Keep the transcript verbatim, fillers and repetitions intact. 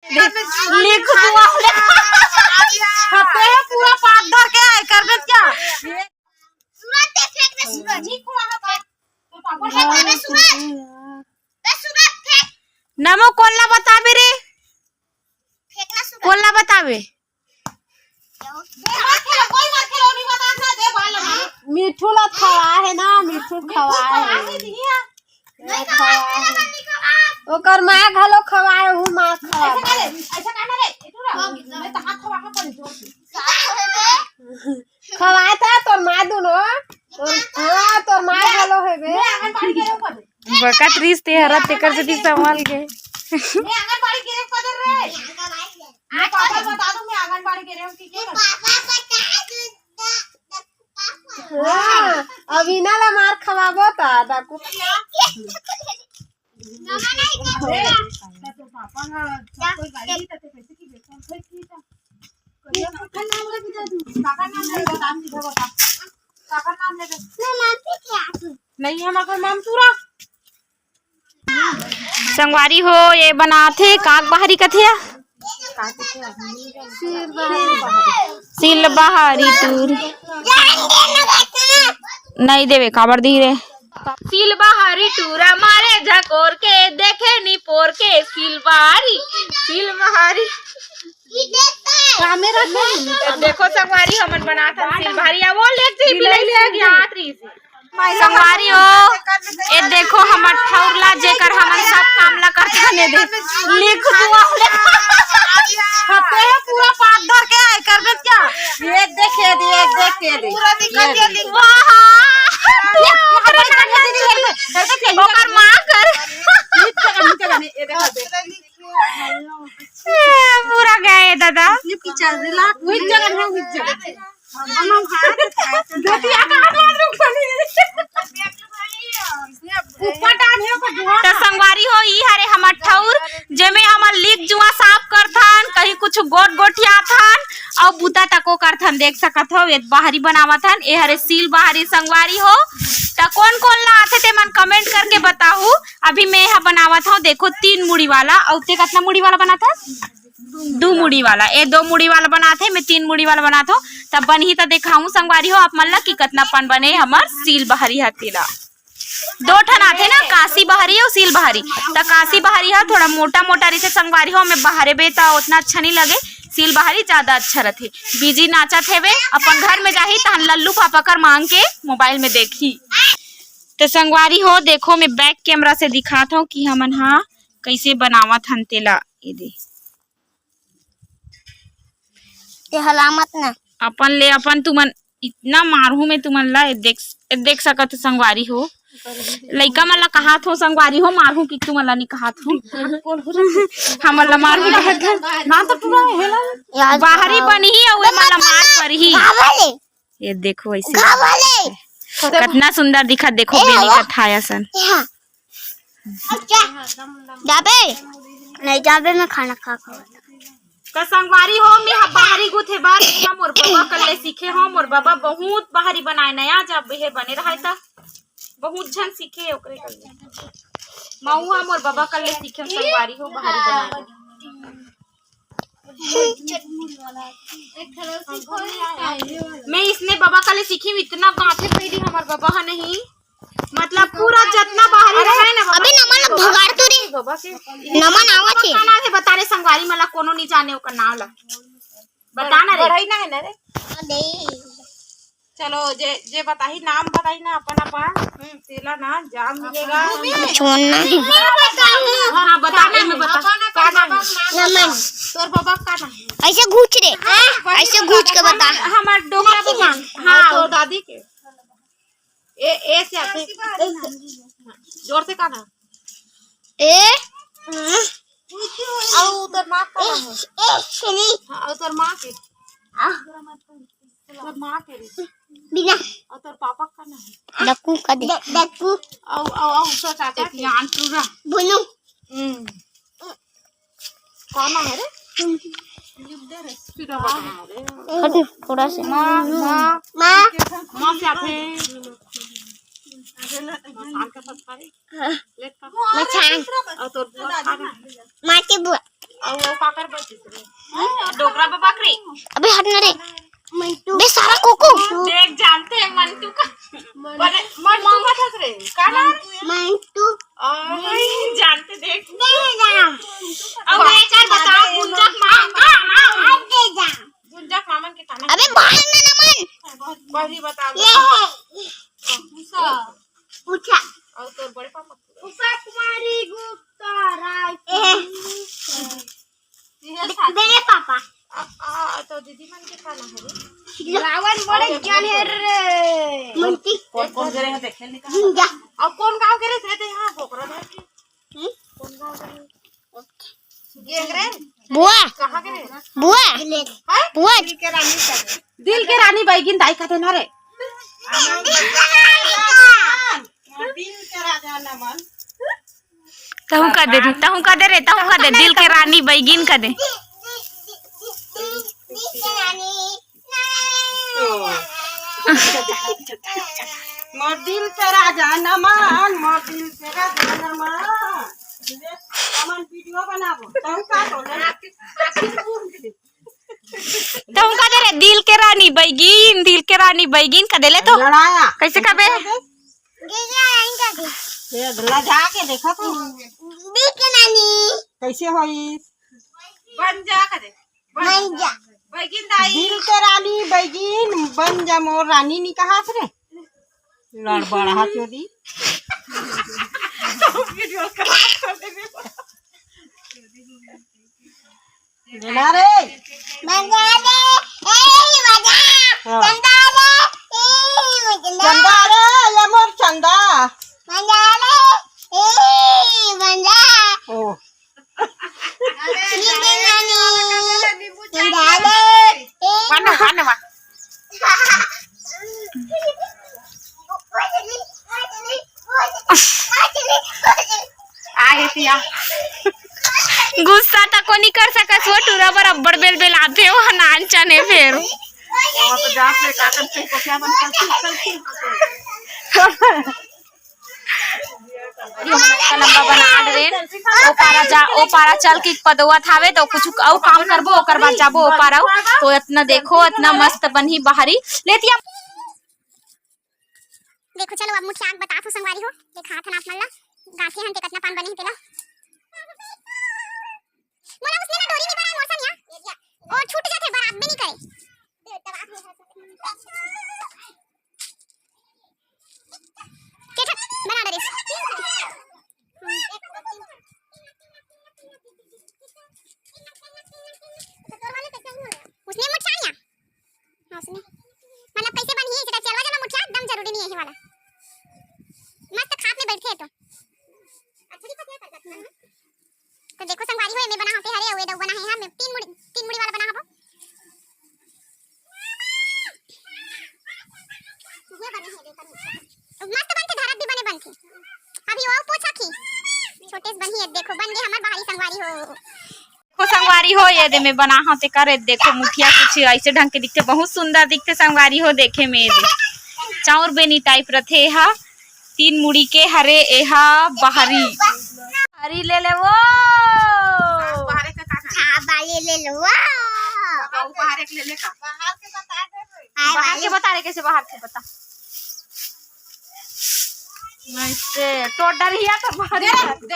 लिख दुआ ले। छपे है पूरा पात धर के आए करबे क्या? सूरज दे फेंक दे सूरज। फेंक दे सूरज। दे सूरज फेंक। नमो कोल्ला बताबे रे। फेंकना सूरज। कोल्ला बताबे। मिठू ला खवा है ना, मिठू खवा है। ओकर माँ घलो खवाए, हूँ माँ खवाए। खवाए था तोर माँ दुनो। तोर, हाँ, तोर माँ घलो है बे। बकत रिस ते हरा तेकर से दी संभाल के। मैं आंगनबाड़ी के रे पदर रे। मैं पापा बता दूं मैं आंगनबाड़ी के रे हूं कि के। हाँ, अब इना ला मार खवाबो ता डाकू। नहीं है मगर मामतुरा। संगवारी हो, ये बनाथे काक बहरी कथे या? सिल बहरी टूर। नहीं देवे, काबर दी रे? सिल बहरी टूरा मारे झकोर के, देखे नी पोर के, सिल बहरी, सिल बहरी। देखो संगवारी, हमन बनाथन सिल बहरी। वो लेट जी, बिलाई ले गया हाथ रही। संगवारी हो, ए देखो हमर ठौर ला, जेकर हमन सब काम ला करथन, ए दे। लिख दुआ ले। छपे है पूरा पात धर के आए करबे क्या? ये देख, ये दे, ये देख, ये दे। पूरा दिखा दिया, लिख। वाह। ओकर माँ कर। ये देखो, ये देखो। ए, पूरा गए दादा। ये पीछा से ला, वही जगह है, वही जगह। त संगवारी हो, ई हरे हमर ठौर, जेमे हमन लीक जुआ साफ करथन, कहीं कुछ गोठ गोठियाथन, अउ बुता तको करथन। देख सकत हो, ए बहरी बनावत हन, ए हरे सील बहरी संगवारी हो। त कोन कोन ला आथे ते मन comment करके बताहू। अभी मैं एहा बनावत हव, देखो, तीन मुड़ी वाला, अउ ते कतना मुड़ी वाला बनात हस? दू मुड़ी वाला। ए दो मुड़ी वाला बनात हे, मैं तीन मुड़ी वाला बनात हव। तब बनही त देखाहूं संगवारी हो आप मन ला कि कतना पन बने हमर सील बहरी ह तेला। दो ठन आथे ना, कांसी बहरी अउ सील बहरी। त कांसी बहरी ह थोड़ा मोटा मोटा रहिथे संगवारी हो, में बहरे बे त ओतना अच्छा नइ लगे, सील बहरी जादा अच्छा रथे। बीजी नाचत हेवे, अपन घर में जाही तहन लल्लू पापा कर मांग के मोबाइल में देखही। त संगवारी हो, देखो, मैं back camera से दिखात हव कि हमन हा कइसे बनावत हन तेला। ये दे। ते हला मत ना। अपन ले अपन तुमन इतना मारहूं मैं तुमन ला, ये देख, ये देख सकत हो संगवारी हो। लइका मन ला कहात हो संगवारी हो, मारहूं कि तुमन ला नहीं कहात हो। हमन ला मारहूं कहत हो। ना तो पूरा हेला। बाहरी बनही अउ ए मन ला मार परही। ये देखो ऐसे। कतना सुंदर दिखत, देखो बेनी का थाया सन। जाबे? नहीं जाबे, मैं खाना खा के। त संगवारी हो, मैं ह बाहरी गुथे बर, मैं मोर बाबा कर ले सीखे हो। मोर बाबा बहुत बाहरी बनाए नया, जब हे बने रहे त बहुत झन सीखे ओकरे कर ले। मऊ ह मोर बाबा कर ले सीखे संगवारी हो बाहरी बनाए। मैं इसने बाबा कर ले सीखी, इतना गांठे पहली हमर बाबा ह नहीं। मतलब पूरा जतना बाहरी अरे, रहे ना बाबा। अबे नमन ला भगाड़ तो रे। बाबा के नमन आवत हे। का नाम हे बता रे संगवारी, मला कोनो नहीं जाने ओकर नाम ला। बता ना रे। बढ़ई ना है ना रे। चलो जे, जे बताही नाम बताही ना अपन अपन। हम्म, तेला ना जान मिलेगा। छोड़ना है। हाँ, हाँ, बता ना, मैं बता। का नाम है? नमन। तोर बाबा का नाम है? ऐसे घूच रे। ऐसे घूच के बता। हमार डोकरा भगवान। हाँ, तोर दादी के। ए, ए से आते। जोर से कहना। ए। अउ तोर माँ का नाम है? ए, सुनी। हाँ, अउ तोर माँ के। आ। तोर माँ के रे। बिना। अउ तोर पापा का नाम है? डक्कू का दे। ड-, डक्कू। अउ, अउ, अउ, तो चाचा के आंट टूरा। बोलू। हम्म। कौन है रे? हट ना, थोड़ा सा। माँ, माँ। माँ। माँ से आते हैं। मसान का साथ खा रही। हाँ। लेट का। मसान। और तोर बुआ खा रही। माँ की बुआ। अउ वो काकर बचिस रे? डोकरा बबा के रे। अबे हट ना रे। मंटू। बे सारा कोको। देख जानते हैं मंटू का। बने, मंटू का था रे। का नाम? मंटू। अरे, जानते देख। दे जा। अब मैं एक बार बताओ, गुंजा के मामा। आ, आ, आ, आ, दे जा। गुंजा के मामन के का नाम? अबे बाहर में ना मन। बहुत बड़ी बता। ये है। पूछा। पूछा। और तोर बड़े पापा? उषा कुमारी गुप्ता राय। ए। ये दे-, साथ। दे रे पापा। आ, आ, तो दीदी मन के का नाम है रे? रावण बड़े और ज्ञान है रे। मुंती। कौन, कौन दे रहे हैं, देखे नहीं कहा। गुंजा। अब कौन गांव के रे? दे दे यहाँ, बोकरा धर के। हम्म? कौन गांव के रे? गेंगरे? बुआ। कहाँ के रे? बुआ। हैं? बुआ। दिल के रानी का दे। दिल के रानी बैगिन दाई का देना रे। दिल के राजा नमन। तहूँ का दे, तहूँ का दे रे, तहूँ का दे। दिल के रानी बैगिन का दे। मोर दिल के राजा नमन, मोर दिल के राजा नमन। अमन वीडियो बनाबो, तहूँ का बोले? तहूँ का दे रे, दिल के रानी बैगिन, दिल के रानी बैगिन का दे ले तो। लड़ाया। कैसे कबे? दिल के रानी का दे। ये लजा के देखो तो। दिल के रानी। कैसे होई? बन जा करे। बन जा। बैगिन दाई। दिल के रानी बैगिन, बन जा मोर रानी नी कहास रे। लड़बड़हा चोरी। वीडियो खराब कर देबे। देना रे। बन जा रे। ए, बन जा। हाँ। चंदा रे। ए, चंदा। चंदा रे, ये मोर चंदा। बन जा रे। ए, बन जा। ओ। आगे पिया। गुस्सा तको नहीं कर सकस वो टूरा बर अब्बड़ बेल बेल आथे वो नान चने फेर। वो तो जात ले काकन से को क्या बन कर। अरे, हमन अतका लंबा बना डरेन। ओ पारा जा, ओ पारा चल के पदवा थावे, तो कुछ अउ काम करबो, ओकर बाद जाबो ओ पारा। तो अतना देखो, अतना मस्त बनही बाहरी। लेतिया। देखो, चलो, अब मुठिया के बतात हो संगवारी हो। देखा, हाथ हाथ मन ला गांठे हन ते कतना पान बने हे तेला। मोला उसने ना डोरी नहीं बनाए, मोर सनिया। ओ छूट जाथे, बरात भी नहीं करे। के ठक बना डरे। उसने मुठिया लिया। हाँ, उसने। मतलब, कैसे बनी है, इसी टाइप से अलवा जमा मुठिया, एकदम जरूरी नहीं है ये वाला। मस्त खात में बैठे तो। अच्छा, नहीं पता है, पर तो देखो संगवारी हो, एमे बना होते हरे, अउ ए दऊ बना हे, हाँ, मैं तीन मुड़ी, तीन मुड़ी वाला बना हबो। ये बने हे, देखो, मस्त बनथे, धरत भी बने बनथे। अभी वो पोछा की, छोटे से बनी है, देखो, बन गए हमार बाहरी संगवारी हो। देखो संगवारी हो, ये दे मैं बना हूँ, ते करे देखो, मुठिया कुछ ऐसे ढंग के दिखते, बहुत सुंदर दिखते संगवारी हो, देखे में ये दे चाउर बेनी टाइप रथे हा। तीन मुड़ी के हरे एहा बहरी। हरी ले ले वो। बाहर एक का खाना? हाँ, बाले ले लो वो। बाबू बाहर एक ले ले का? बाहर के बता दे रे। हाय, बाहर के बाले। बता रे, कैसे बाहर के बता? नहीं से तो डर हिया तो बाहर दे, दे।